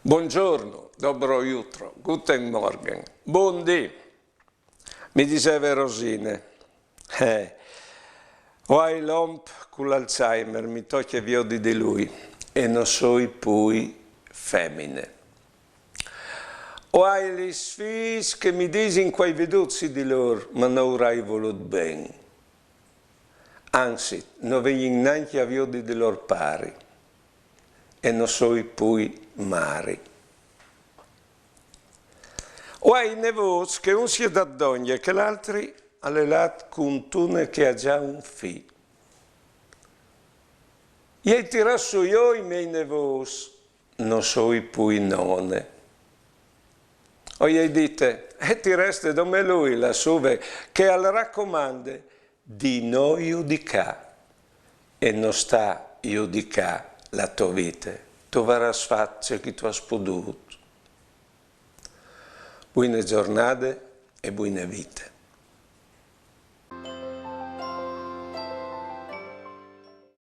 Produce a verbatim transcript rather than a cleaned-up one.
Buongiorno, dobro jutro, guten Morgen, bundì. Mi diseve Rosine, eh, o ai l'omp cul Alzheimer, mi tocje viodi di lui e no soi pui femine. O ai lis fiis che mi disin che o ai viodût sì di lôr, ma no ur ai volût ben. Anzit, no vegnìn nancje a viodi di lôr pari e no soi pui mari. O ai i nevôts che un si è dât dongje che l'altri al è lât cuntune che e à za un fi. I ai tirâts sù jo i miei nevôts, no soi pui none. O i ai dite, e ti reste dome lui, la suve, che al racomande di no judicâ e no sta judicâ la tô vite. Tu varâs fat ce che tu âs podût. Buine zornade e buine vite.